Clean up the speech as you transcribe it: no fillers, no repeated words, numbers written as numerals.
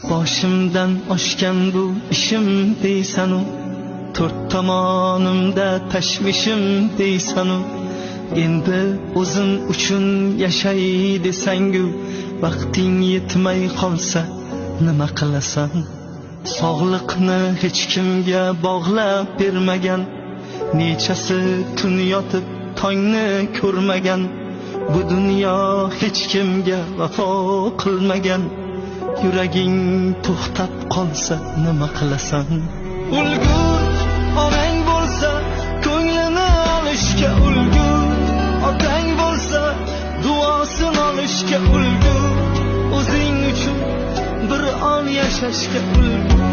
Boshimdan oshgan bu ishim deysanu, to'rt tomonimda tashvishim deysanu. Endi o'zim uchun yashay desangu, vaqting yetmay qolsa nima qilasan? Sog'liqni hech kimga bog'lab bermagan, nechasi tun yotib tongni ko'rmagan. Bu dunyo hech kimga vafo qilmagan, yuraging to'xtab qolsa nima qilasan? Ulgur onang bo'lsa ko'nglini olishga ulgur, otang bo'lsa duosini olishga ulgur, o'zing uchun bir on yashashga ulgur.